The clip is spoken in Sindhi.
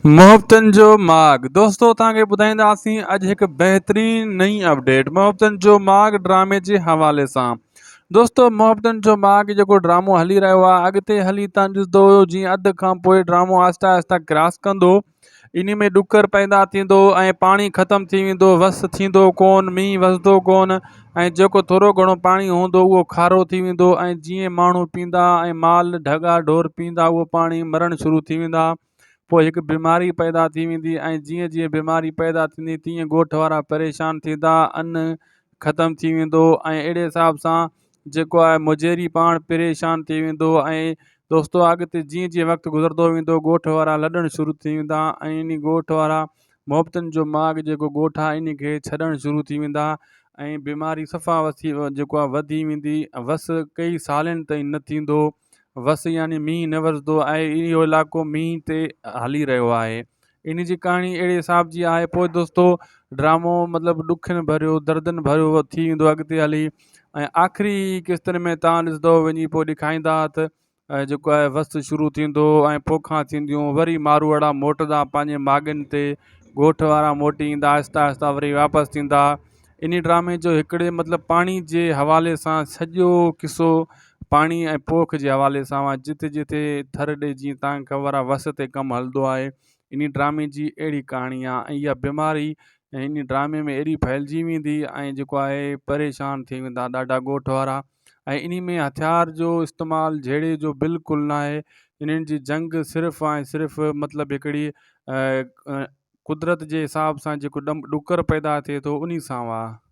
محبتن جو ماڳ دوستو توهان کي ٻڌائينداسين اڄ هڪ بهترين نئين اپڊيٽ محبتن جو ماڳ ڊرامي جي حوالي سان دوستو محبتن جو ماڳ جيڪو ڊرامو هلي رهيو آهي اڳتي هلي تان ڏسندو جيئن اڌ کان پوء ڊرامو آهستي آهستي ڪراس ڪندو انهي ۾ ڏڪر پيدا ٿيندو ۽ پاڻي ختم ٿي ويندو وس ٿيندو ڪون مينهن وسندو ڪون ۽ جيڪو ٿورو گهڻو پاڻي هوندو اهو کارو ٿي ويندو ۽ جيئن ماڻهو پيندا ۽ مال ڍڳا ڍور پيندا اهو پاڻي مرڻ شروع ٿي ويندا پوء هڪ بيماري پيدا ٿي ويندي ۽ جيئن جيئن بيماري پيدا ٿيندي تيئن ڳوٺ وارا پريشان ٿيندا ان ختم ٿي ويندو ۽ اهڙي حساب سان جيڪو آهي مجيري پاڻ پريشان ٿي ويندو ۽ دوستو اڳتي جيئن جيئن وقت گذرندو ويندو ڳوٺ وارا لڏڻ شروع ٿي ويندا ۽ ان ڳوٺ وارا محبتن جو ماڳ جيڪو ڳوٺ آهي ان کي ڇڏڻ شروع ٿي ويندا ۽ بيماري صفا وسي جيڪو آهي وڌي ويندي وس ڪئي سالن تائين نه ٿيندو وس يعني مينهن نه وسندو آهي اهو علائقو مينهن تي هلي رهيو آهي ان جي ڪهاڻي اهڙي حساب جي آهي پوء دوستو ڊرامو مطلب ڏکن ڀريو دردن ڀريو ٿي ويندو اڳتي هلي ۽ آخري قسطن ۾ تان ڏسندو وڃي پوء ڏکائيندا ته جيڪو آهي وس شروع ٿيندو ۽ پوکان ٿينديون وري ماروئڙا موٽندا پنهنجي ماڳن تي ڳوٺ وارا موٽي ايندا آهستي آهستي وري واپس ٿيندا انهي ڊرامي جو هڪڙي مطلب پاڻي جي حوالي سان سڄو قصو پاڻي ۽ پوک جي حوالي سان آهي جتي جتي ٿر ڏي جيئن تان کي خبر آهي وس تي ڪم هلندو آهي انهي ڊرامي جي اهڙي ڪهاڻي آهي ۽ اها بيماري انهي ڊرامي ۾ ايڏي ڦهلجي ويندي ۽ جيڪو آهي پريشان ٿي ويندا ڏاڍا ڳوٺ وارا ۽ انهي ۾ هٿيار جو استعمال جهيڙي جو بلڪل ناهي انهن جي جنگ صرف ۽ صرف مطلب هڪڙي قدرت جي حساب سان جيڪو ڏم ڏڪر پيدا ٿئي ٿو انهي سان آهي.